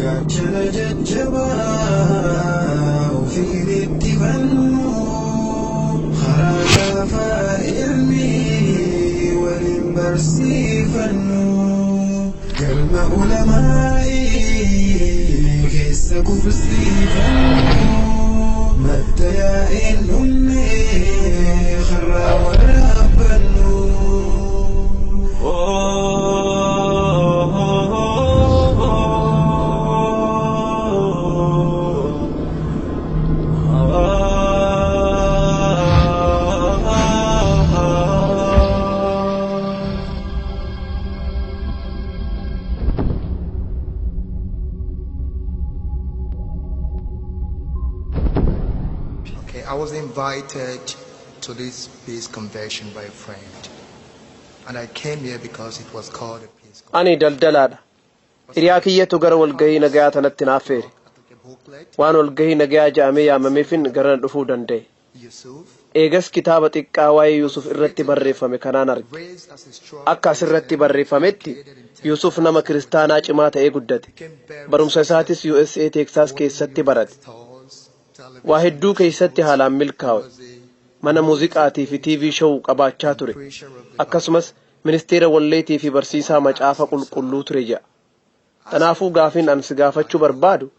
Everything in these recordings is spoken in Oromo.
Gaachana jajjabaa ofiin itti fannu karaa laafaa ilmi waliin barsiifannu galma ulamaa'ii keessa qubsiifannu madda yaa'een dhumne karraa waraabbannu. Okay, I was invited to this peace convention by a friend. And I came here because it was called a peace convention. Ani daldalaadha. Hiriyaa kiyyatu gara walgahii nagayaa tanatti na affeere. I took a booklet, Waan walgahii nagayaa ja'amee yaamameefin garana dhufuu danda'e. Yusuf, Eegas kitaaba xiqqaa waa'ee Yuusuf irratti barreeffame kanaan arge. raised as a strong Akka asirratti barreeffametti Yuusuf nama kiristaanaa cimaa ta'ee guddate. became very Barumsa isaatis USA Teeksaas keessatti barate. stores, Waa hedduu keessatti haalaan milkaa'e. Mana muuziqaatii fi TV show qabaachaa ture. preacher of the Akkasumas ministeera walleetii fi barsiisaa macaafa qulqulluu ture jedha. Kanaafuu gaafiin an si gaafachuu barbaadu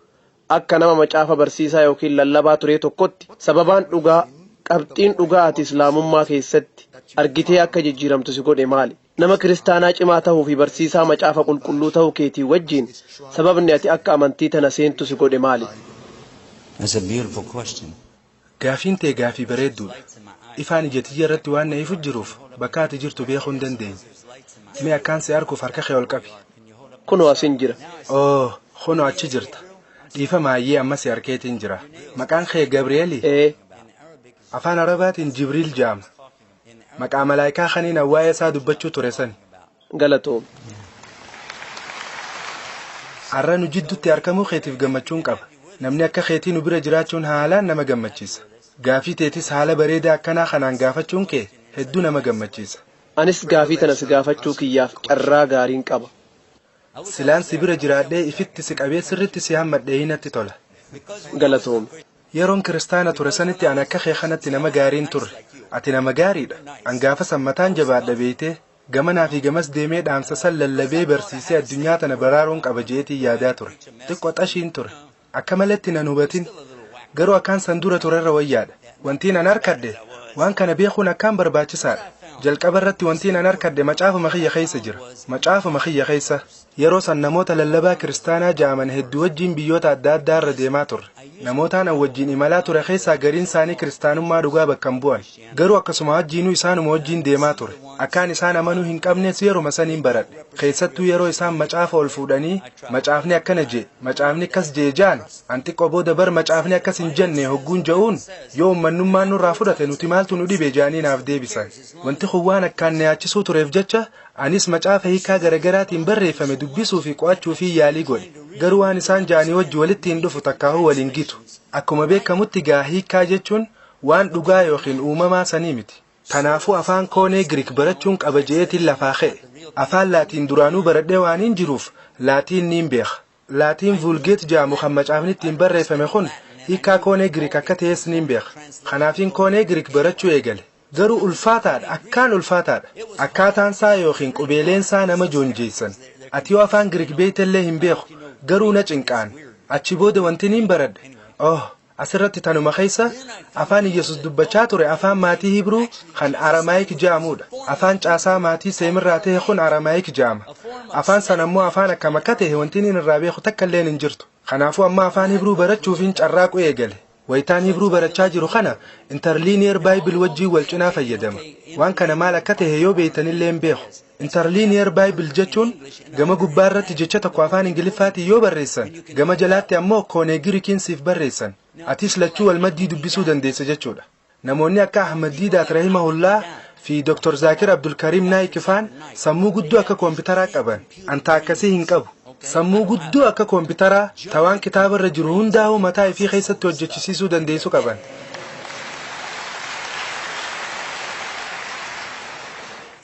akka nama macaafa barsiisaa yookiin lallabaa ture tokkotti sababaan dhugaa qabxiin dhugaa ati islaamummaa keessatti argitee akka jijjiiramtu si godhe maali? Nama kiristaanaa cimaa ta'uu fi barsiisaa macaafa qulqulluu ta'uu keetii wajjin sababni ati akka amantii tana seentu si godhe maali? That's a beautiful question. Gaafiin tee gaafii bareedduudha. Ifaan ija tiyya irratti waan na ifu jiruuf bakka ati jirtu beekuu hin dandeenye. Mee akkaan si arguuf harka kee ol qabi. Kunoo asin jira. Oo, kunoo achi jirta. Dhiifama hayyee amma si harkeetiin jira. Maqaan kee Gabri'eelii? Ee, Afaan Arabaatiin Jibriil jedhama. Maqaa malaayikaa kaniin waa'ee isaa dubbachuu ture sani. Galatoom. Har'a nu jidduutti argamuu keetiif gammachuun qaba. Namni akka keetii nu bira jiraachuun haalaan nama gammachiisa. Gaafii teetis haala bareedaa akkanaa kanaan gaafachuun kee hedduu nama gammachiisa. Anis gaafii tana si gaafachuu kiyyaaf carraa gaariin qaba. Silaan si bira jiraadhee ifitti si qabee sirritti si hammadhee natti tola. Galatoom. Yeroon kiristaana ture sanitti an akka kee kanatti nama gaariin turre. Ati nama gaariidha. An gaafa san mataan jabaadha beeytee gamanaa fi gamas deemee dhaamsa san lallabee barsiisee addunyaa tana baraaruun qaba jeetii yaadaa ture. Xiqqoo xashiin ture. Akka malatti nan hubatin. Garuu akkaan san dura turerra wayyaadha. Wantiin an harkadhe waan kana beekuun akkaan barbaachisaadha. Jalqaba irratti wantiin an harkadhe macaafuma kiyya keessa jira. Macaafuma kiyya keessa. Yeroo san namoota lallabaa kiristaanaa ja'aman hedduu wajjin biyyoota adda addaa irra deemaa turre. Namootaan an wajjin imalaa ture keessaa gariin isaanii kiristaanummaa dhugaa bakka hin bu'an. Garuu akkasuma wajjiinuu isaanuma wajjin deemaa ture. Akkaan isaan amanuu hin qabnes yeruma saniin baradhe. Keessattuu yeroo isaan macaafa ol fuudhanii macaafni akkana jee, macaafni akkas jee ja'an, an xiqqoo booda bar macaafni akkas hin jenne hogguun ja'uun yoo ummannummaan nurraa fudhate nuti maaltu nu dhibe ja'anii naaf deebisan. Wanti kun waan akkaan na yaachisuu tureef jecha anis macaafa hiikaa garagaraatiin barreeffame dubbisuu fi qo'achuu fi yaalii godhe. Garuu waan isaan ja'anii wajji walitti hin dhufu takkaahuu waliin gitu. Akkuma beekamutti gaa hiikaa jechuun waan dhugaa yookiin uumamaa sanii miti. Kanaafuu afaan koonee Giriik barachuun qaba je'eetiin lafaa ka'e. Afaan Laatiin duraanuu baradhee waan hin jiruuf Laatiin niin beeka. Laatiin Vulgeet jedhamu kan macaafni ittiin barreeffame kun hiikaa koonee Giriik akka ta'es niin beeka. Kanaafiin koonee Giriik barachuu eegale. Garuu ulfaataadha, akkaan ulfaataadha. Akkaataan isaa yookiin qubeeleen isaa nama joonjeessan. Ati yoo afaan Giriik beektellee hin beeku, garuu na cinqaan. Achi booda wanti niin baradhe. Oh, asirratti tanuma keessa afaan Yesus dubbachaa ture afaan maatii Hibruu kan Aramaayik jedhamudha. Afaan caasaa maatii Seemirraa ta'e kun Aramaayik jedhama. Afaan sana immoo afaan akkam akka ta'e wanti inni irraa beeku takka illee hin jirtu. Kanaafuu amma afaan Hibruu barachuufin carraaquu eegale. Wayitaan Hibruu barachaa jiru kana Interlinear Bible wajjin wal cinaa fayyadama. Waan kana maal akka ta'e yoo beektanillee hin beeku. Interlinear Bible jechuun gama gubbaa irratti jecha tokko afaan Ingiliffaatiin yoo barreessan, gama jalaatti ammoo koonee Girikiin siif barreessan. Atis lachuu wal maddii dubbisuu dandeessa jechuudha. Namoonni akka Ahmad Diidaat Rahimahullaa fi Dr. Zaakir Abdulkariim Naayik faan sammuu guddoo akka koompitaraa qaban. Anta akkasii hin qabu. Sammuu guddoo akka koompitaraa tawaan kitaaba irra jiru hundaa'uu mataa ifii keessatti hojjechisiisuu dandeessu qaban.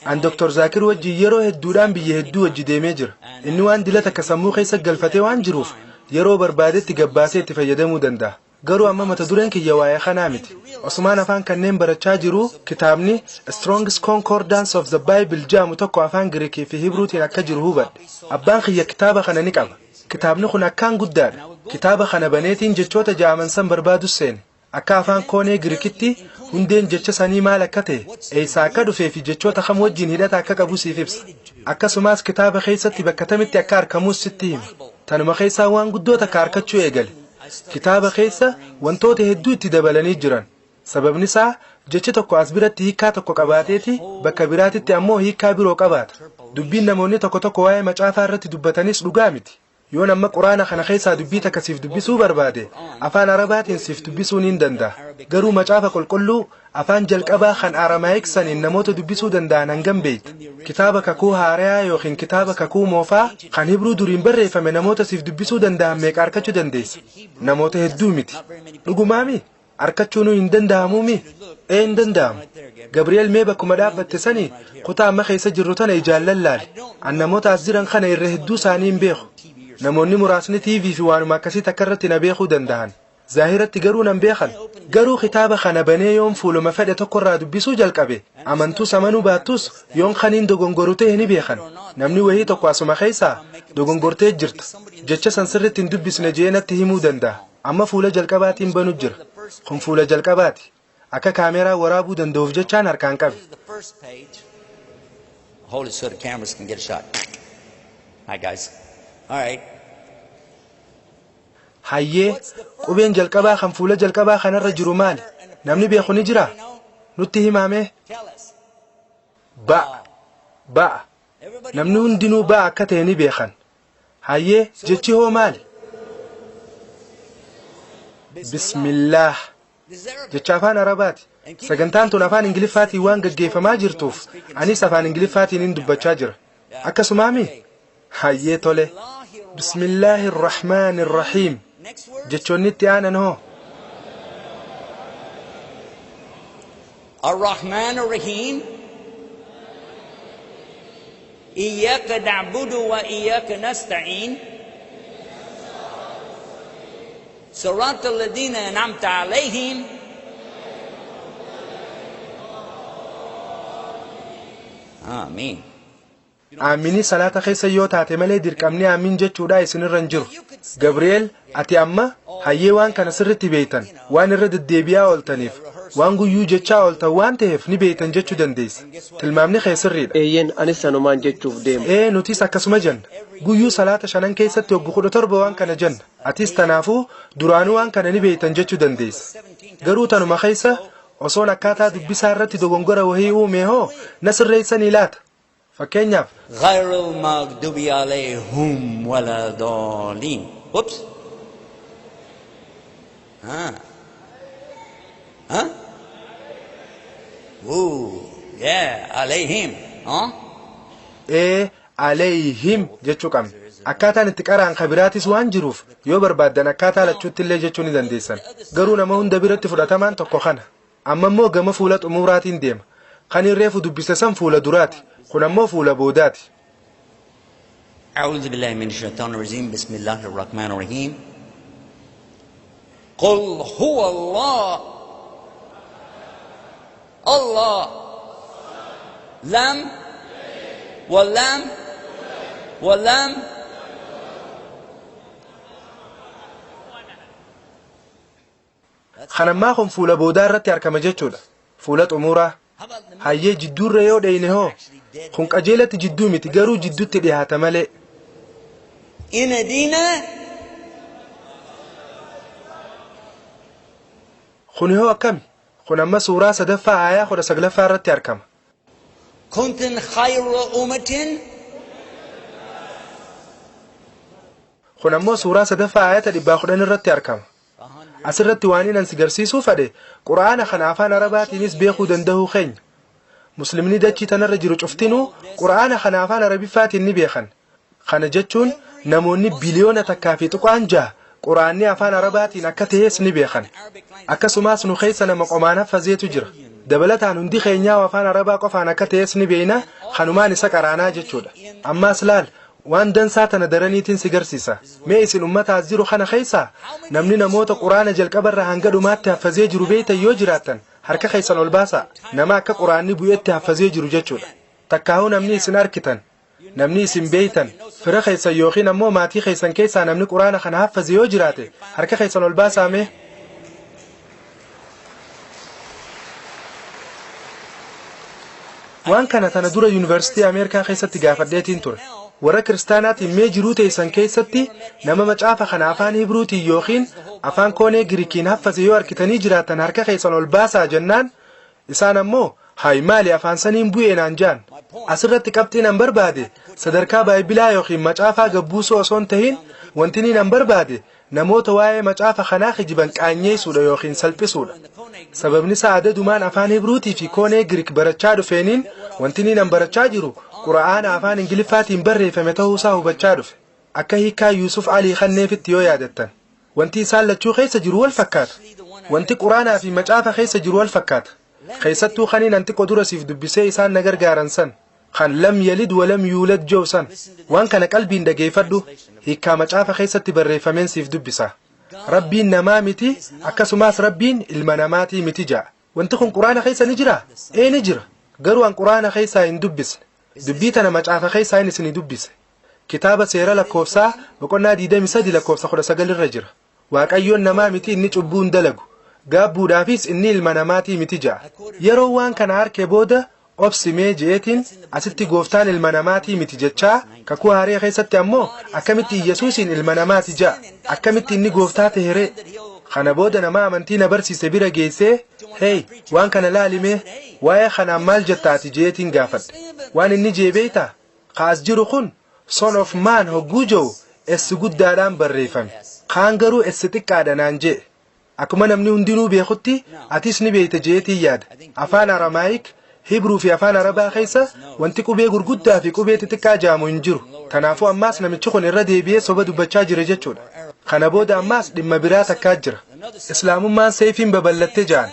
An Dr. Zaakir wajjin yeroo hedduudhaan biyya hedduu wajji deemee jira. Inni waan dila takka sammuu keessa galfatee waan jiruuf Yeroo barbaadetti gabbaasee itti fayyadamuu danda'a. Garuu amma mata dureen kiyya waa'ee kanaa miti. Osumaan afaan kanneen barachaa jiruu kitaabni Strong's Concordance of the Bible jedhamu tokko afaan Giriikii fi Hibruutiin akka jiru hubadhe. Abbaan kiyya kitaaba kana ni qaba. Kitaabni kun akkaan guddaadha. Kitaaba kana baneetiin jechoota ja'aman san barbaadus seene. Akka afaan Koonee Giriikitti hundeen jecha sanii maal akka ta'e, eessaa akka dhufee fi jechoota kam wajjin hidhata akka qabu siif ibsa. Akkasumas kitaaba keessatti bakka tamitti akka argamus sitti hima. Tanuma keessaa waan guddoo takka arkachuu eegale. Kitaaba keessa wantoota hedduu itti dabalanii jiran. Sababni isaa jechi tokko as biratti hiikkaa tokko qabaateeti bakka biraatitti ammoo hiikkaa biroo qabaata. Dubbiin namoonni tokko tokko waa'ee macaafaa irratti dubbatanis dhugaa miti. Yoon amma Quraana kana keessaa dubbii takka siif dubbisuu barbaade, afaan Arabaatiin siif dubbisuu niin danda'a. Garuu Macaafa Qulqulluu afaan jalqabaa kan Aramaayik saniin namoota dubbisuu danda'an hangam beekta? Kitaaba Kakuu Haarayaa yookiin kitaaba Kakuu Moofaa kan Hibruu duriin barreeffame namoota siif dubbisuu danda'an meeqa arkachuu dandeessa? Namoota hedduu miti. Dhugumaamii? Arkachuunuu hin danda'amuumii? Ee, hin danda'amu. Gabri'eel, mee bakkuma dhaabbatte sanii kutaa amma keessa jirru tana ijaan lallaali. An namoota as jiran kana irra hedduu isaanii hin beeku. Namoonni muraasni TV fi waanuma akkasii takka irratti na beekuu danda'an. Zaahiratti garuu nan beekan. Garuu kitaaba kana banee yoon fuuluma fedhe tokkorraa dubbisuu jalqabe, amantuus amanuu baattus yoon kaniin dogongoru ta'e ni beekan. Namni wahii tokko asuma keessaa, "Dogongortee jirta. Jecha san sirritti hin dubbisne," je'ee natti himuu danda'a. Amma fuula jalqabaatiin banu jira. Kun fuula jalqabaati. Akka kaameeraa waraabuu danda'uuf jechaan harkaan qabe. This is the first page. Hold it so the cameras can get a shot. Hi, guys. All right. Hayyee, qubeen jalqabaa kan fuula jalqabaa kanarra jiru maali? Namni beeku ni jiraa? Nutti himaamee? Tell us. Ba'a. Ba'a. Namni hundinuu ba'a akka ta'e ni beekan. Hayyee, jechi hoo maali? Bismillaah. Jecha afaan Arabaati. Sagantaan tun afaan Ingiliffaatiin waan gaggeeffamaa jirtuuf anis afaan Ingiliffaatiin hin dubbachaa jira. Akkasumaami? Hayyee, tole. Bismillaahi Irrahmaan Irrahiim. Jechoonni itti aanan hoo? الرحمن الرحيم إياك نعبد وإياك نستعين صراط الذين أنعمت عليهم آمين. Aaminii salaata keessa yoo taate malee dirqamni aamin jechuudha isinirra hin jiru. Gabri'eel, ati amma hayyee, waan kana sirritti beeytan, waan irra deddeebi'aa ooltaniif, waan guyyuu jechaa ooltan waan ta'eef ni beeytan jechuu dandeessa. Tilmaamni kee sirriidha. Eeyyeen, anis sanumaan jechuuf deema. Ee, nutis akkasuma jenna. Guyyuu salaata shanan keessatti hoggu 17 waan kana jenna. Atis tanaafuu duraanuu waan kana ni beeytan jechuu dandeessa. Garuu tanuma keessa osoon akkaataa dubbisaa irratti dogongora wahii uume hoo, na sirreessanii laata? Fakkeenyaaf. غير المغضوب عليهم ولا الضالين. Whoops. Huh? Huh? Ooh, yeah, عليهم. Huh? Ee, عليهم jechuu qabna. Akkaataan itti qara'an kabiraatis waan jiruuf yoo barbaaddan akkaataa lachuutti illee jechuu ni dandeessan. Garuu nama hunda biratti fudhatamaan tokko kana. Amma immoo gama fuula xumuraatiin deema. Kan hin reefu dubbise san fuula duraati. Kun ammoo fuula boodaati. أعوذ بالله من الشيطان الرجيم بسم الله الرحمن الرحيم قل هو الله الله لم ولم ولم Kan ammaa kun fuula boodaa irratti argama jechuudha. Fuula xumuraa. Hayyee, jidduurra yoo dheeyne hoo? Kun qajeelatti jidduu miti, garuu jidduutti dhiyaata malee. إن الدين Kuni hoo akkami? Kun amma suuraa sadaffaa aayaa 19ffaa irratti argama. كنتم خير أمة Kun ammoo suuraa sadaffaa aayata 110 irratti argama. Asirratti waan inni si garsiisuu fedhe Qura'aana kana afaan Arabaatiinis beekuu danda'uu keenya. Muslimni dachii tanarra jiru cuftinuu Qura'aana kana afaan Arabiffaatiin ni beekan. Kana jechuun namoonni 1.6 biliyoona Qura'aanni afaan Arabaatiin akka ta'es ni beekan. Akkasumas nu keessa nama qomaan haffazeetu jira. Dabalataan hundi keenyaa afaan Arabaa qofaan akka ta'es ni beekna, kanumaan isa qaraanaa jechuudha. Ammaas laal. Waan dansaa tana daraniitiin si garsiisa. Mee isin ummata as jiru kana keessaa namni namoota Quraana jalqabarraa hanga dhumaatti haffazee jiru beeytan yoo jiraattan harka keessan ol baasaa. Nama akka Quraanni bu'etti haffazee jiru jechuudha. Takkaahuu namni isin arkitan, namni isin beeytan, fira keessan yookiin ammoo maatii keessan keessaa namni Quraana kana haffaze yoo jiraate harka keessan ol baasaa mee. Waan kana tana dura Yuunivarsiitii Ameerikaa keessatti gaafadheetiin ture. Warra kiristaanaatiin mee jiruu teessan keessatti nama macaafa kana afaan Hibruutiin yookiin afaan Koonee Girikiin haffaze yoo arkitanii jiraattan harka keessan ol baasaa jennaan, isaan ammoo haay maali afaan saniin bu'ee naan jaan. Asirratti qabxiin an barbaade sadarkaa Baayibilaa yookiin macaafaa gabbuusuu osoo hin tahin, wanti niin an barbaade namoota waa'ee macaafa kanaa kijiban qaanyeessuudha yookiin salphisuudha. Sababni isaa adadumaan afaan Hibruutii fi Koonee Giriik barachaa dhufeeniin wanti niin an barachaa jiru Qura'aana afaan Ingiliffaatiin barreeffame ta'uusaa hubachaa dhufe. Akka hiikkaa Yuusuf Alii kanneefitti yoo yaadattan. Wanti isaan lachuu keessa jiru wal fakkaata. Wanti Quraanaa fi macaafa keessa jiru wal fakkaata. Keessattuu kaniin an xiqqo dura siif dubbisee isaan na gargaaran san. Kan lam yalid wa lam yuulad je'u san. Waan kana qalbiin dhageeffadhu, hiikkaa macaafa keessatti barreeffameen siif dubbisa. Rabbiin namaa miti, akkasumaas Rabbiin ilma namaatii miti ja'a. Wanti kun Quraana keessa ni jiraa? Ee, ni jira. Garuu an Quraana keessaa hin dubbisne. Dubbii tana macaafa keessaa isinii dubbise. Kitaaba Seera Lakkoofsaa boqonnaa 23 lakkoofsa 19 irra jira. Waaqayyoon namaa miti, inni cubbuu hin dalagu. Gaabbuudhaafis inni ilma namaatii miti ja'a. Yeroo waan kana arke booda obsi mee je'eetiin, asitti gooftaan ilma namaatii miti jechaa, Kakuu Haaree keessatti ammoo akkamitti Iyyasuusiin ilma namaati ja'a? Akkamitti inni gooftaa tahe ree? Kana booda nama amantii na barsiise bira geessee, "Hey, waan kana laali mee, waa'ee kanaan maal jetta ati?" je'eetiin gaafadhe. Waan inni je'e beeytaa? Ka as jiru kun Son of Man hogguu je'u S guddaadhaan barreeffame. Kaan garuu S xiqqaadha naan je'e. Akkuma namni hundinuu beekutti atis ni beeyta je'eetiin yaada. Afaan Aramaayik, Hibruu fi afaan Arabaa keessa wanti qubee gurguddaa fi qubee xixiqqaa ja'amu hin jiru. Kanaafuu ammaas namichi kun irra deebi'ee soba dubbachaa jira jechuudha. Kana booda ammaas dhimma biraa takkaa jira. Islaamummaan seeyfiin babal'atte ja'an.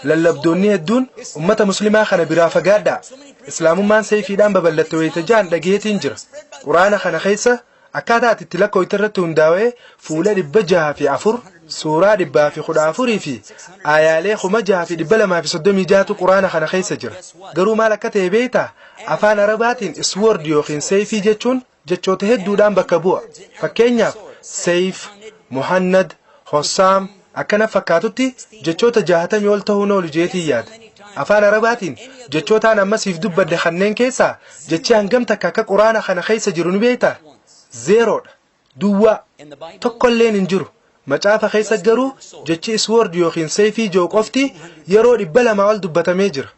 Lallabdoonni hedduun ummata muslimaa kana biraa fagaadhaa. Islaamummaan seeyfiidhaan babal'atte wayita ja'an dhageetiin jira. Quraana kana keessa akkaataa ati itti lakkooyte irratti hundaawee fuula 604, suuraa 114 fi aayaalee 6236tu Quraana kana keessa jira. Garuu maal akka ta'e beektaa? Afaan Arabaatiin sword yookiin seeyfii jechuun jechoota hedduudhaan bakka bu'a. Fakkeenyaaf, Seeyf, Muhannad, Hossaam akkana fakkaatutti jechoota 60 ol ta'uun oolu jeetiin yaada. Afaan Arabaatiin jechootaan amma siif dubbadhe kanneen keessaa jechi hangam takka akka Quraana kana keessa jiru ni beektaa? Zeeroodha. Duwwaa. Tokkolleen hin jiru. Macaafa keessa garuu jechi sword yookiin seeyfii jiru qofti yeroo 200 ol dubbatamee jira.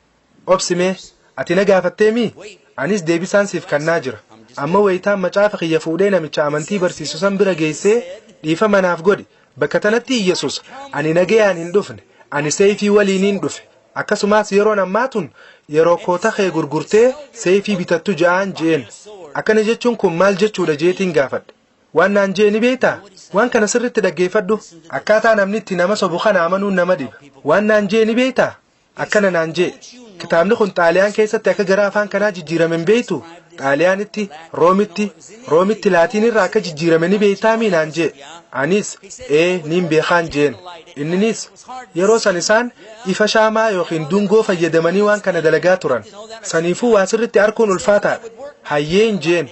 Obsi mee, ati na gaafattee mii? Anis deebisaan siif kannaa jira. Amma wayitaan macaafa kiyya fuudhee namicha amantii barsiisu san bira geessee, "Dhiifama naaf godhi, bakka tanatti Iyyasuus, ani nagayaan hin dhufne, ani seeyfii waliiniin dhufe. Akkasumaas yeroon ammaa tun yeroo koota kee gurgurtee seeyfii bitattu ja'aan" je'een. Akkana jechuun kun maal jechuudha jeetiin gaafadhe. Waan naan je'e ni beektaa? Waan kana sirritti dhaggeeffadhu. Akkaataa namni itti nama sobu kana amanuun nama dhiba. Waan naan je'e ni beektaa? Akkana naan je'e. "Kitaabni kun Xaaliyaan keessatti akka gara afaan kanaa jijjiirame hin beektu? Xaaliyaanitti, Roomitti, Roomitti Laatiin irraa akka jijjiirame ni beektaamii?" naan je'e. Anis, "Ee, niin beekaan" je'en. Inninis, "Yeroo san isaan ifa shaamaa yookiin dungoo fayyadamanii waan kana dalagaa turan. Saniifuu waa sirritti arkuun ulfaataadha." "Hayyeen" je'en.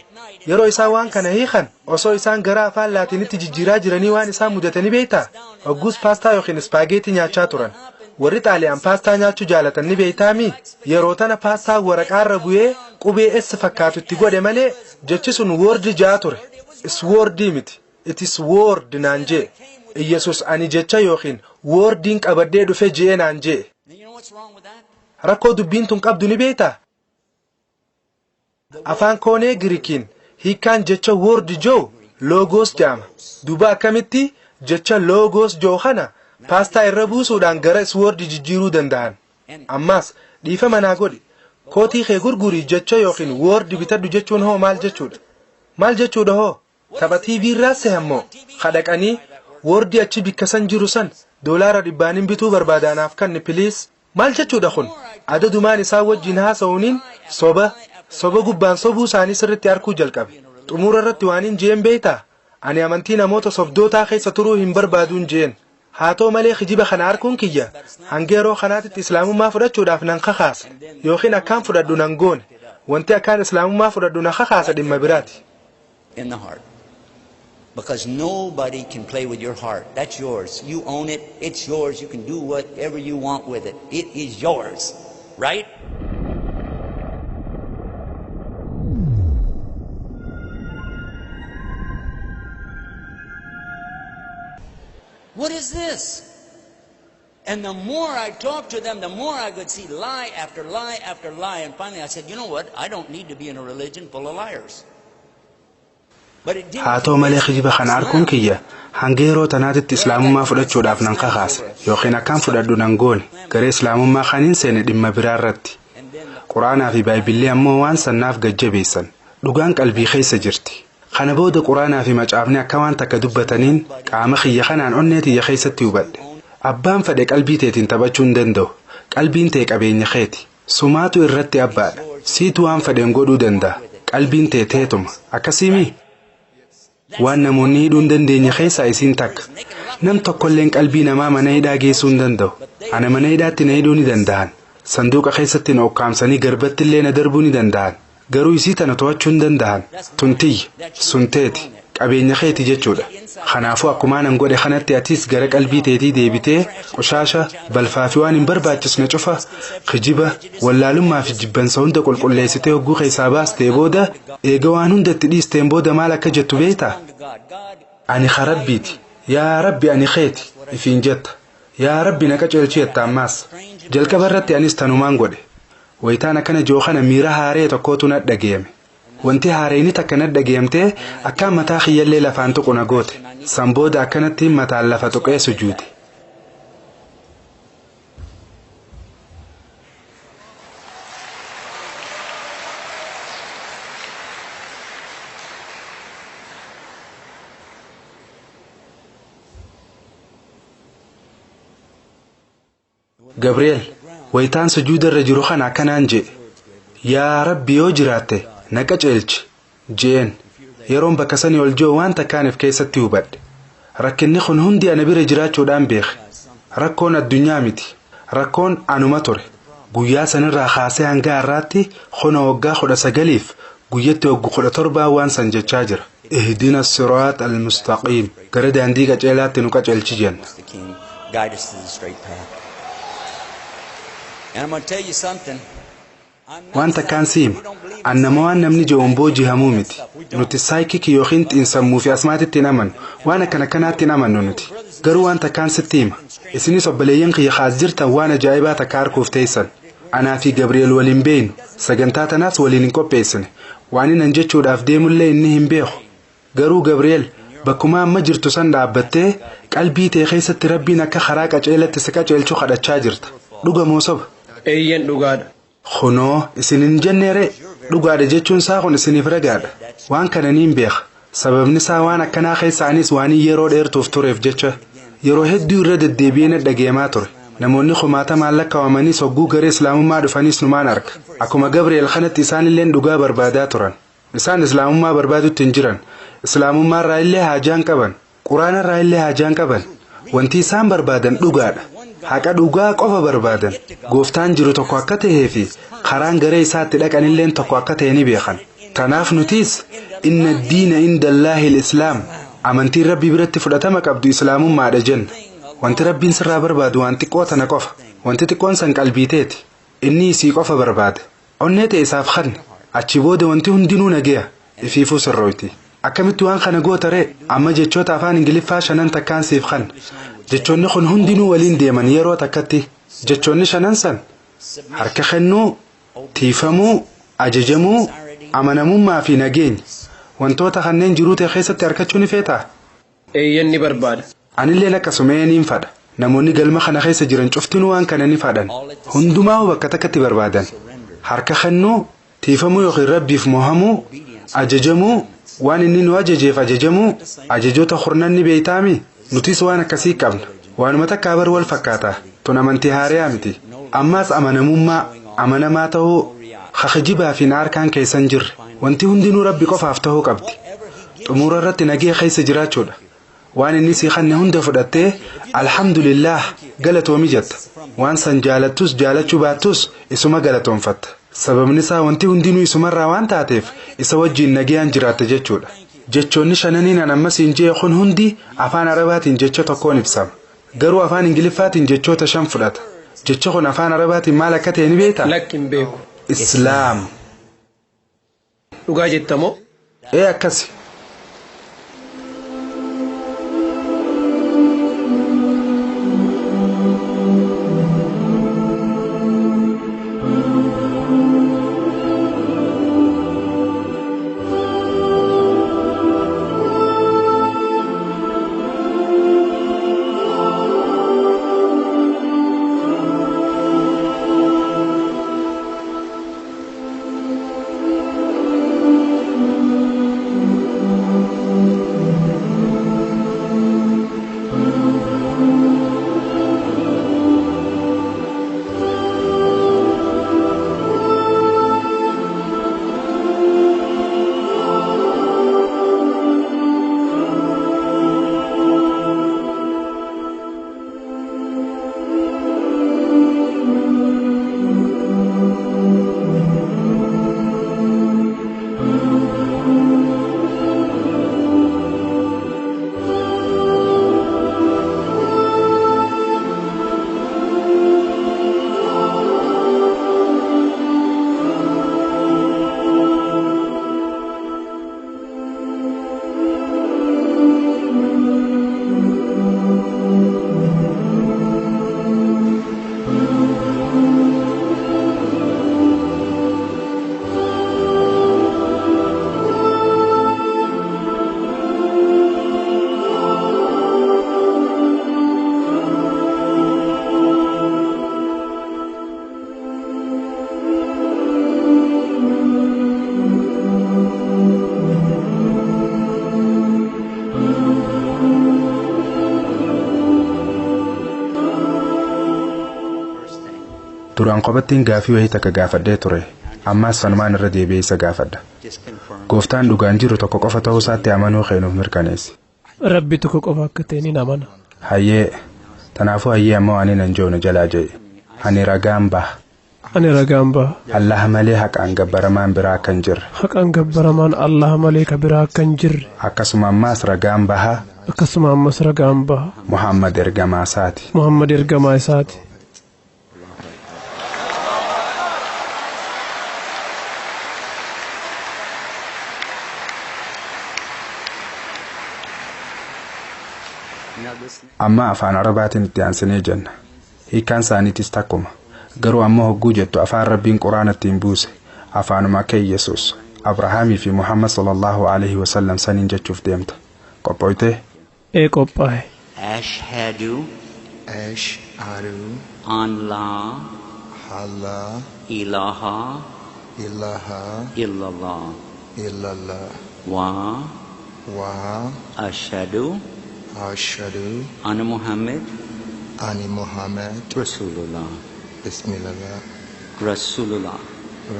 Yeroo isaan waan kana hiikan, osoo isaan gara afaan Laatiinitti jijjiiraa jiranii waan isaan mudate ni beektaa? Hogguus paastaa yookiin ispaageetii nyaachaa turan. Warri Xaaliyaan paastaa nyaachuu jaalatan ni beektaamii? Yeroo tana paastaan waraqaarra bu'ee qubee S fakkaatu itti godhe malee jechi sun word ja'a ture. Sword miti. It is word naan je'e. Iyyasuus ani jecha yookiin wordiin qabadhee dhufe je'e naan je'e. Rakkoo dubbiin tun qabdu ni beektaa? Afaan Koonee Girikiin hiikkaan jecha word je'u logos jedhama. Duuba akkamitti jecha logos je'u kana paastaa irra buusuudhaan gara sword jijjiiruu danda'an? Ammaas dhiifama naa godhi. Kootii kee gurgurii jecha yookiin word bitadhu jechuun hoo maal jechuudha? Maal jechuudha hoo? Tapha TV irraa sehan moo? Kadhaqanii wordi achi bikka san jiru san doolaara dhibbaanin bituu barbaada, anaaf kanni please. Maal jechuudha kun? Adadumaan isaan wajjin haasa'uuniin soba, soba gubbaan sobuu isaanii sirritti arkuu jalqabe. Xumura irratti waan hin jeen beeytaa? Ani amantii namoota sobdootaa keessa turuu hin barbaaduun jeen. Haa ta'u malee kijiba kana arguun kiyya hanga yeroo kanaatitti islaamummaa fudhachuudhaaf nan kakaasne yookiin akkaan fudhadhu nan goone. Wanti akkaan islaamummaa fudhadhu na kakaasa dhimma biraati. In the heart. Because nobody can play with your heart. That's yours. You own it. It's yours. You can do whatever you want with it. It is yours. Right? What is this? And the more I talked to them, the more I could see lie after lie after lie. And finally I said, "You know what? I don't need to be in a religion full of liars." But it didn't Haa ta'u malee kijiba kana arguun kiyya hanga yeroo tanaatitti islaamummaa fudhachuudhaaf nan kakaase yookiin akkaan fudhadhu nan goone. Gara islaamummaa kaniin seene dhimma biraa irratti. Quraanaa fi Baayibillee ammoo waan sannaaf gajjabeessan. Dhugaan qalbii keessa jirti. Kana booda Quraanaa fi macaafni akka waan takka dubbataniin qaama kiyya kanaan onnee tiyya keessatti hubadhe. Abbaan fedhe qalbii teetiin taphachuu hin danda'u. Qalbiin tee qabeenya keeti. Sumaatu irratti abbaadha. Siitu waan fedheen godhuu danda'a. Qalbiin tee teetuma. Akkasiimii? Waan namoonni hidhuu hin dandeenye keessaa isiin takka. Nam tokkolleen qalbii namaa mana hidhaa geessuu hin danda'u. Ana mana hidhaatti na hidhuu ni danda'an. Sanduuqa keessatti na ukkaamsanii garbatti illee na darbuu ni danda'an. Garuu isii tana to'achuu hin danda'an. Tun tiyya, sun teeti, qabeenya keeti jechuudha. Kanaafuu akkumaa nan godhe kanatti atis gara qalbii teetii deebitee qoshaasha, balfaa fi waan hin barbaachisne cufa, kijiba, wallaalummaa fi jibbansa hunda qulqulleessitee hogguu keessaa baastee booda, eega waan hunda itti dhiisteen booda maal akka jettu beektaa? "Ani ka Rabbiiti. Yaa Rabbi, ani keeti," ifiin jetta. "Yaa Rabbi, na qaceelchi," jetta ammaas. Jalqaba irratti anis tanumaan godhe. Wayitaan akkana jiru kana miira haaree tokkootu na dhagayame. Wanti haareenii takka na dhagayamtee akkaan mataa kiyyallee lafaan tuqu na goote. San booda akkanatti mataan lafa tuqee sujuude. Gabriel, wayitaan sujuuda irra jiru kana akkanaan jedhe. "Yaa Rabbi, yoo jiraatte na qaceelchi," jeen. Yeroon bakka sanii ol jiru waan takkaaniif keessatti hubadhe. Rakkinni kun hundi ana bira jiraachuudhaan beeke. Rakkoon addunyaa miti. Rakkoon anuma ture. Guyyaa sanirraa kaasee hanga har'aatti kuna waggaa 19f guyyatti waggu 17 waan san jechaa jira. اهدنا الصراط المستقيم. Gara daandii qaceelaatti nu qaceelchi jenna. King, guide us to the straight path. And I'm going to tell you something. Waan takkaan siima. An nama waan namni je'uun booji'amuu miti. Nuti psychic yookiin xiinsammuu fi asmaatitti hin amannu. Waan akkana kanaatti hin amannu nuti. Garuu waan takkaan sitti hima. Isinis obboleeyyan kiyya kaas jirtan waan ajaa'ibaa takka arguuf teessan. Anaa fi Gabriel waliin beeynu. Sagantaa tanaas waliin hin qopheessine. Waan inni jechuudhaaf deemullee inni hin beeku. Garuu Gabriel, bakkuma amma jirtu san dhaabbattee qalbii tee keessatti Rabbiin akka karaa qaceelatti si qaceelchu kadhachaa jirta. Dhuga moo soba? Eeyyen, dhugaadha. Kunoo isin hin jenneere, dhugaadha jechuun isaa kun isiniif ragaadha. Waan kana niin beeka. Sababni isaa waan akkanaa keessa anis waan yeroo dheertuuf tureef jecha yeroo hedduu irra deddeebi'ee na dhageemaa ture. Namoonni kumaatamaan lakkaawamanis hogguu gara islaamummaa dhufanis numaan arga. Akkuma Gabriel kanatti isaanilleen dhugaa barbaadaa turan. Isaan islaamummaa barbaadutti hin jiran. Islaamummaarraa illee haajaan qaban. Quraanarraa illee haajaan qaban. Wanti isaan barbaadan dhugaadha. Haqa dhugaa qofa barbaadan. Gooftaan jiru tokko akka tahee fi karaan gara isaatti dhaqanilleen tokko akka ta'e ni beekan. Kanaaf nutis إن الدين عند الله الإسلام. Amantiin Rabbii biratti fudhatama qabdu islaamummaadha jenna. Wanti Rabbiin sirraa barbaadu waan xiqqoo tana qofa. Wanti xiqqoon san qalbii teeti. Inni isii qofa barbaada. Onnee ta'e isaaf kanni. Achi booda wanti hundinuu nageya. Ifiifuu sirrooyti. Akkamitti waan kana goota ree? Amma jechoota afaan Ingiliffaa shanan takkaan siif kan. Jechoonni kun hundinuu waliin deeman yeroo takkatti. Jechoonni shanan san harka kennuu, tiifamuu, ajajamuu, amanamummaa fi nageenya. Wantoota kanneen jiruu ta'e keessatti argachuu ni feetaa? Eeyyen, ni barbaada. Anilleen akkasuma niin fadha. Namoonni galma kana keessa jiran cuftinuu waan kana ni fadhan. Hundumaa bakka takkatti barbaadan. Harka kennuu, tiifamuu yookiin Rabbiif mohamuu, ajajamuu, waan inni nu ajajeef ajajamuu, ajajoota kurnan ni beeytaami. Nutis waan akkasii qabna. Waanuma takkaa bar wal fakkaata. Tun amantii haariyaa miti. Ammaas amanamummaa, amanamaa ta'uu, kakijibaa fi harkaan keessan jirre. Wanti hundinuu Rabbi qofaaf ta'uu qabdi. Xumura irratti nagee keessa jiraachuudha. Waan inni sii kanne hunda fudhattee alhamdulillah galatoomi jetta. Waan san jaalattus jaalachuu baattus isuma galatoonfatta. Sababni isaa wanti hundinuu isumarraa waan taateef isa wajjiin nagayaan jiraatta jechuudha. Jechoonni shananiin an amma siin jee kun hundi afaan Arabaatiin jecha tokkoon ibsama. Garuu afaan Ingiliffaatiin jechoota shan fudhata. Jechi kun afaan Arabaatiin maal akka ta'e ni beektaa? Lakki, hin beeku. Islaam. Dhugaa jettamoo? Ee, akkasi. Duraan kophattiin gaafii wayii takka gaafadhee ture. Ammaas sanumaan irra deebi'ee isa gaafadha. Gooftaan dhugaan jiru tokko qofa ta'uu isaatti amanuu keenuuf mirkaneessi. Rabbi tokko qofa akka ta'e nin amana. Hayyee, tanaafuu hayyee ammoo ani nan joona jalaa jedhe. Ani ragaan baha. Ani ragaan baha. Allah malee haqaan gabbaramaan biraa akka hin jirre. Haqaan gabbaramaan Allah malee ka biraa akka hin jirre. Akkasuma ammaas ragaan baha. Akkasuma ammas ragaan baha. Muhammad ergamaa isaati. Muhammad ergamaa isaati. Amma afaan Arabaatiin itti aansinee jenna. Hiikkaan isaaniitis takkuma. Garuu ammoo hogguu jettu afaan Rabbiin Quraana ittiin buuse afaanuma akka Yesuus, Abrahaamii fi Muhammad sallallahu alaihi wasallam saniin jechuuf deemta. Qophooytee? Ee, qophaa'e. Ashhadu Ashhadu an la alla ilaha ilaha illallah illallah wa wa ashhadu ashhadu anna Muhammad ani Muhammad Rasulullah. Bismillah. Rasulullah.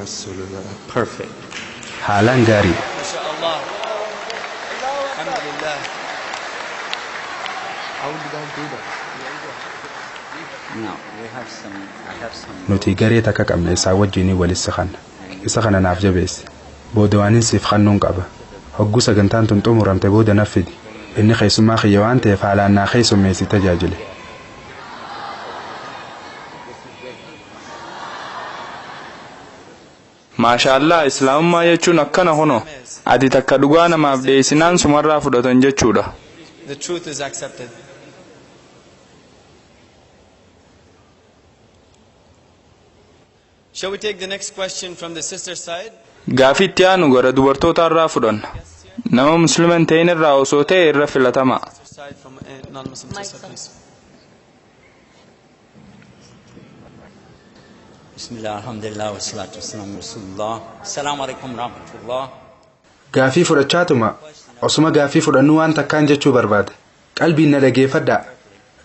Rasulullah. Perfect. Haalaan gaariidha. MashaAllah. Alhamdulillah. How did I do that? Now, we have some, I have some. Nuti garee takka qabna isaa wajjinii walitti siqanna. Isa kana naaf jabeessi. Booda waanin siif kannuun qaba. Hogguu sagantaan tun xumuramte booda naaf fidi. Inni keessummaa kiyya waan ta'eef haalaan naa keessummeessi tajaajile. Maashaallaa, islaamummaa jechuun akkana hono. Ati takka dhugaa namaaf dhiyeessinaan sumarraa fudhatan jechuudha. The truth is accepted. Shall we take the next question from the sister side? Gaafii itti aanu gara dubartoota irraa fudhanna. Nama muslima hin ta'in irraa osoo ta'e irra filatama. Sister side from a non-Muslim sister, please. Bismillah, alhamdulillah, wa salatu wassalamu rasulullah. Assalamu alaikum rahmatullah. Gaafii fudhachaatuma osuma gaafii fudhannuu waan takkaan jechuu barbaada. Qalbiin na dhageeffadhaa.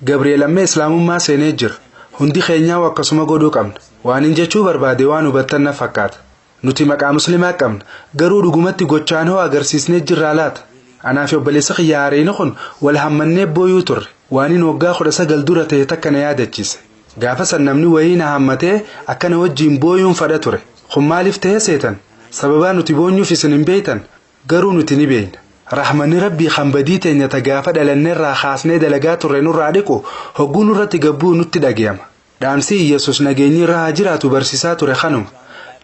Gabri'eel ammee islaamummaa seenee jira. Hundi keenyaa akkasuma godhuu qabna. Waan hin jechuu barbaade waan hubattan na fakkaata. Nuti maqaa musliimaa qabna. Garuu dhugumatti gochaan hoo agarsiisnee jirraa laata? Anaa fi obboleessi kiyya haareen kun wal hammannee booyuu turre. Waan inni waggaa 19 dura ta'e takka na yaadachiise. Gaafa san namni wayii na hammatee akkana wajjiin booyuun fadha ture. Kun maaliif ta'e seetan? Sababaa nuti boonyuuf isin hin beeytan, garuu nuti ni beeyna. Rahmanni Rabbii kan badii teenya ta gaafa dhalanneerraa kaasnee dalagaa turre nurraa dhiqu hogguu nurratti gabbuu nutti dhagayama. Dhaamsi Iyyasuus nageenyi irra haa jiraatu barsiisaa ture kanuma.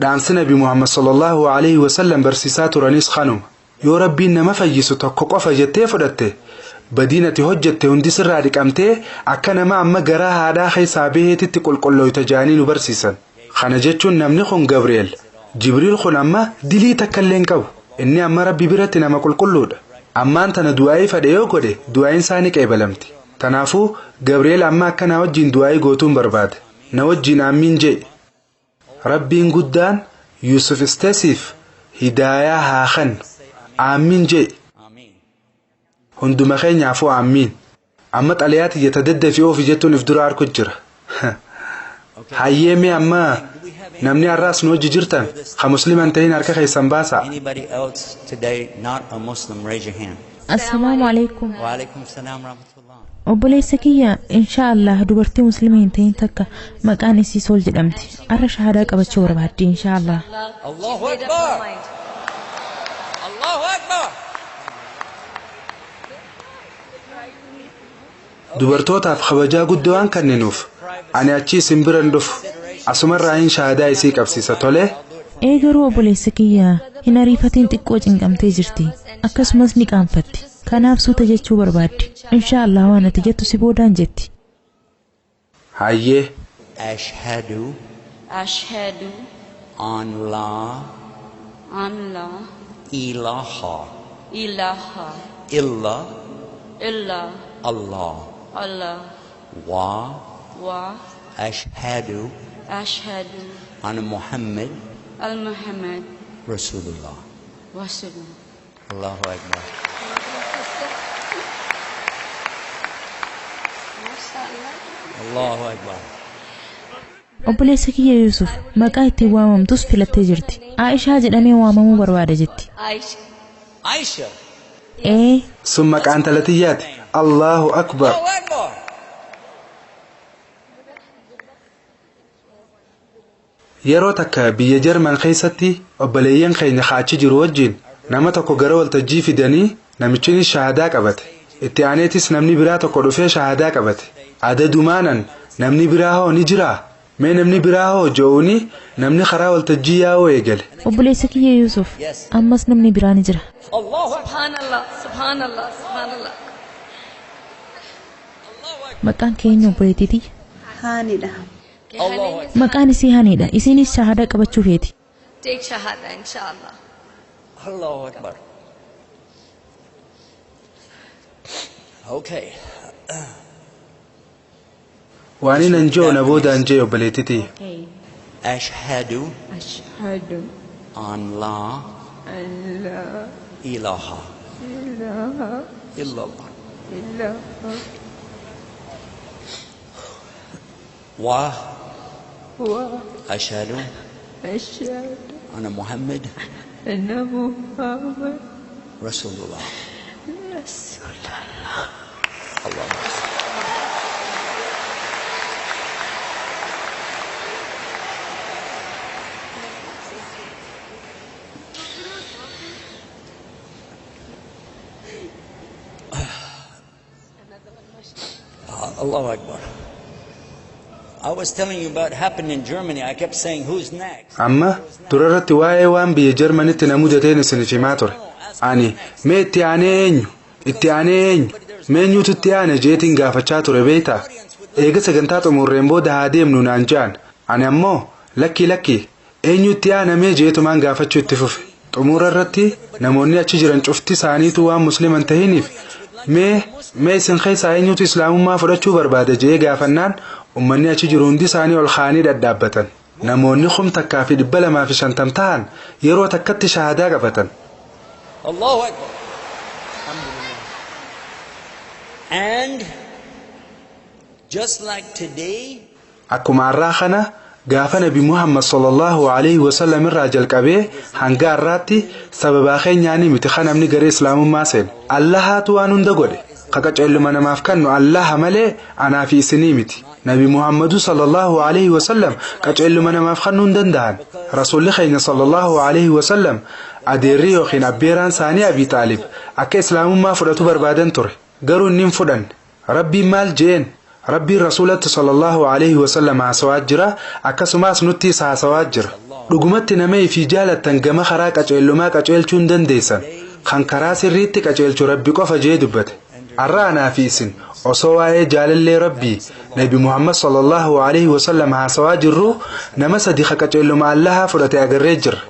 Dhaamsi Nabi Muhammad sallallahu alaihi wasallam barsiisaa turanis kanuma. Yoo Rabbiin nama fayyisu tokko qofa jettee fudhatte, badiin ati hojjette hundi sirraa dhiqamtee akka nama amma garaa haadhaa keessaa baheetitti qulqullooyta jaanii nu barsiisan. Kana jechuun namni kun Gabri'eel, Jibriil kun amma dilii takka illee hin qabu. Inni amma Rabbi biratti nama qulqulluudha. Ammaan tana du'aa'ii fedhe yoo godhe, du'aa'iin isaa ni qeebalamti. Tanaafuu Gabri'eel amma akka na wajjiin du'aa'ii gootuun barbaada. Na wajjiin aammiin je'i. Rabbiin guddaan Yusuf Istesiif hidaayaa haa kennu. Aammiin je'i. Hunduma keenyaafuu aammiin. Amma xalayaa tiyya ta daddafii oofi jettuun if dura arku jira. Hayyee, mee amma namni har'aas nu hojii jirtan ka muslima hin ta'in harka keessan baasaa. Anybody else today not a Muslim, raise your hand. Assalaamu alaikum. Wa alaikum salam rahmatullah. Obboleessa kiyya, insha Allah dubartii musliima hin ta'in takka maqaan isii Sool jedhamti. Arra shahaadaa qabachuu barbaaddi, insha Allah. Allahu Akbar. Allahu Akbar. Dubartootaaf kabajaa guddoo waan kenninuuf ani achi isin bira hin dhufu. Asumarraa hin shahaadaa isii qabsiisa, tolee? Ee, garuu obboleessa kiyya, hin ariifatiin, xiqqoo cinqamtee jirti. Akkasumas ni qaanfatti. Kanaaf suuta jechuu barbaaddi. Insha Allah waan ati jettu si boodaan jetti. Hayyee. Ashhadu Ashhadu an la an la ilaha ilaha illa illa Allah Allah wa wa ashhadu ashhadu anna Muhammad al Muhammad Rasulullah. Rasulullah. Allahu Akbar. Allahu Akbar. Obboleessa kiyya Yuusuf, maqaa ittiin waamamtus filattee jirti. Aishaa jedhamee waamamuu barbaada jetti. Aisha. Aisha. Ee. Sun maqaan intala tiyyaati. Allahu Akbar. Allahu Akbar. Yeroo takka biyya Jarman keessatti obboleeyyan keenya kaachi jiru wajjin nama tokko gara waltajjii fidanii namichinis shahadaa qabate. Itti aaneetis namni biraa tokko dhufee shahadaa qabate. Adadumaanan namni biraa hoo ni jiraa? Mee namni biraa hoo je'uuni namni karaa waltajjii yaa'uu eegale. Obboleessa kiyya Yuusuf, ammas namni biraa ni jira. Allahu Akbar. Subhanallah, subhanallah, subhanallah. Maqaan keenya, obboleettii tiyya? Haanidha. Allahu Akbar. Maqaan isii Haniidha. Isiinis shahadaa qabachuu feeti. Take shahada, inshallah. Allahu Akbar. Okay. Waan inni an je'u na boodaan je'e, obboleettii tiyya. Ashhadu Ashhadu an la an la ilaha ilaha illallah illallah wa wa ashhadu ashhadu anna Muhammad anna Muhammad Rasulullah. Rasulullah. Allahu Akbar. Allahu Akbar. I was telling you about happened in Germany. I kept saying, "Who's next?" Amma dura irratti waa'ee waan biyya Jarmanitti na mudateen isiniif himaa ture. Ani mee itti aanee eenyu? Itti aanee eenyu? Mee eenyutu itti aane jeetiin gaafachaa ture, beektaa? Eega sagantaa xumurreen booda haa deemnu naan je'an. Ani ammoo lakkii lakkii, eenyu itti aanamee jeetumaan gaafachuu itti fufe. Xumura irratti namoonni achi jiran cufti isaaniitu waan musliman tahiniif, mee isin keessaa eenyutu islaamummaa fudhachuu barbaada je'ee gaafannaan, ummanni achi jiru hundi isaanii ol kaanii dhadhaabbatan. Namoonni 1250 ta'an yeroo takkatti shahadaa qabatan. Allahu Akbar. And just like today, Akkuma har'aa kana Gaafa Nabi Muhammad sallallahu alaihi wasallam irraa jalqabee hanga har'aatti sababaa keenyaanii miti kan namni gara Islaamummaa seene. Allahaatu waan hunda godhe. Ka qaceelluma namaaf kennu Allaha malee anaa fi isinii miti. Nabi Muhammadu sallallahu alaihi wasallam qaceelluma namaaf kennuu hin danda'an. Rasuulli keenya sallallahu alaihi wasallam adeerri yookiin abbeeraan isaanii Abi Xaalib akka Islaamummaa fudhatu barbaadan ture. Garuu inni hin fudhanne. Rabbiin maal jeen? Rabbiin Rasuulatti sallallahu alaihi wasallam haasawaa jira, akkasumas nuttis haasawaa jira. Dhugumatti nama ifii jaalattan gama karaa qaceellumaa qaceelchuu hin dandeessan. Kan karaa sirriitti qaceelchu Rabbi qofa jee dubbate. Har'a anaa fi isin osoo waa'ee jaalallee Rabbii Nabi Muhammad sallallahu alaihi wasallam haasawaa jirru, nama sadi ka qaceelluma Allahaa fudhate agarree jirra.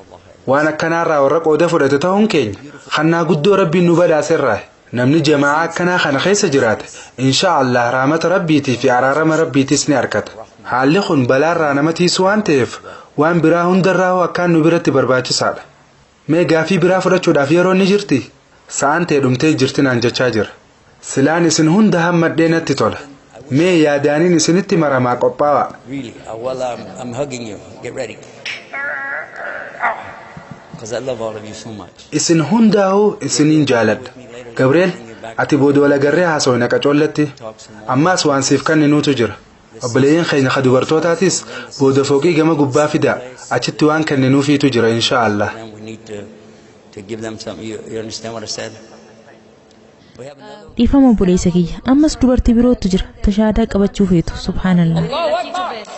Waan akkanaarraa warra qooda fudhate ta'uun keenya kannaa guddoo Rabbiin nu badhaaserraa. Namni jamaa'aa akkanaa kana keessa jiraate, insha Allah rahmata Rabbiitii fi araarama Rabbiitis ni argata. Haalli kun balaarraa nama tiisu waan ta'eef, waan biraa hundarraa hoo akkaan nu biratti barbaachisaadha. Mee gaafii biraa fudhachuudhaaf yeroon ni jirti? Sa'aan ta'e dhumtee jirti naan jechaa jira. Silaan isin hunda hammadhee natti tola. Mee yaadaaniin isinitti maramaa qophaawaa. Really, well, I'm hugging you. Get ready. Because I love all of you so much. Isin hundaa'uu isiniin jaaladha. Gabriel, ati booda wal agarree haasawina qacoollatti. Ammaas waan siif kenninuutu jira. Obboleeyyiin keenya ka dubartootaatis booda fooqii gama gubbaa fidaa, achitti waan kenninuufiitu jira, insha Allah. Then we need to give them something. You understand what I said? We have another. Dhiifama obboleessa kiyya. Ammas dubartii birootu jira. Tashaadaa qabachuu feetu. Subhaanallah. Lucky to best.